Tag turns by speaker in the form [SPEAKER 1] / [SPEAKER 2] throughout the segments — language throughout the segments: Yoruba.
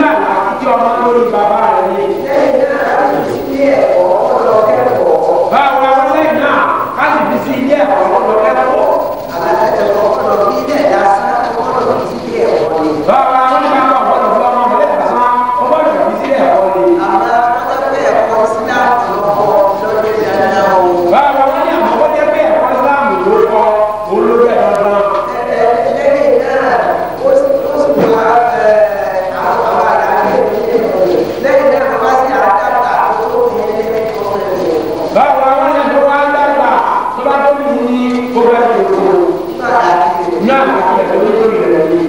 [SPEAKER 1] Nínú àlá tí ọmọ lórí bàbá rẹ̀ ni.
[SPEAKER 2] Lẹ́yìn náà láti fi ilé ẹ̀kọ́ lọ kẹ́kọ̀ọ́.
[SPEAKER 1] Báwo la wọ́n lẹ́yìn náà ká sì fi sí ilé ẹ̀kọ́ lọ kẹ́kọ̀ọ́.
[SPEAKER 2] Àlàyé ẹ̀kọ́ lọ bí ilé lásán kọ́ lọ fi sí ilé ẹ̀kọ́ ni.
[SPEAKER 1] Báwo la wọ́n ní bàbá ọ̀gbọ́dọ̀ fún ọmọ rẹ̀ lásán ó gbọ́dọ̀ fi sílé ẹ̀kọ́ ni.
[SPEAKER 2] Àmọ́ wọ́n fẹ́ ẹ̀kọ́ síláàmù lọ́kọ́ lọ́dún dandan o.
[SPEAKER 1] Báwo la wọ́n ní àmọ́ ó jẹ́ pé ẹ̀kọ́ Ìsìláàmù ló kọ́ òun ló jẹ́ dandan.
[SPEAKER 2] Lẹ́yìn náà ó sì wá àwọn àwọn àlàyé lẹ́yìn náà wọ́n bá sì àdàgbà tó tó fi ní ọmọ ẹ̀.
[SPEAKER 1] Báwo la wọ́n ní àjọ wa dàgbà tó bá tó ní gbogbo ẹ̀ tó kù.
[SPEAKER 2] Nígbà
[SPEAKER 1] Ní àlàyé ẹ̀kọ́ lórí rẹ̀ ni.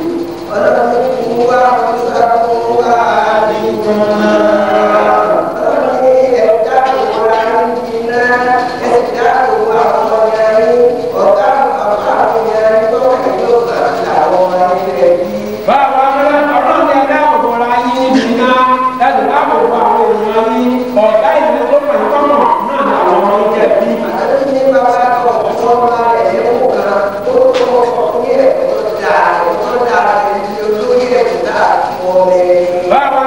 [SPEAKER 2] Ọlọ́run kú wá sàkó wá nìkan. Ọlọ́run ní ẹ̀dá òwúra níbi náà ẹ̀dá òwúra ọmọ yẹn ní ọ̀gá ọ̀gá àwọn yẹn ní tọ́ka yóò gbà láwọn ọmọ yẹn bí.
[SPEAKER 1] Báwo la wọ́n ọlọ́run ní ẹ̀dá òwúra yín níbi iná láti dáàbò bo àwọn èèyàn yín ọ̀gá ìlú tó mọ̀ ní kọ́mọ̀ náà ni àwọn ọmọ yín jẹ́ bí.
[SPEAKER 2] Àtàlẹ́ ní bàbá ọ̀tún ọmọ rẹ̀ lẹ́kọ̀ọ́ kan ó tó ọkọ̀ ní ẹ̀kọ́ tó dáa ẹ̀kọ́ tó dáa ẹ̀kọ́ olórí ẹ̀kọ́ dáa fún ọmọ ẹni.
[SPEAKER 1] Báwo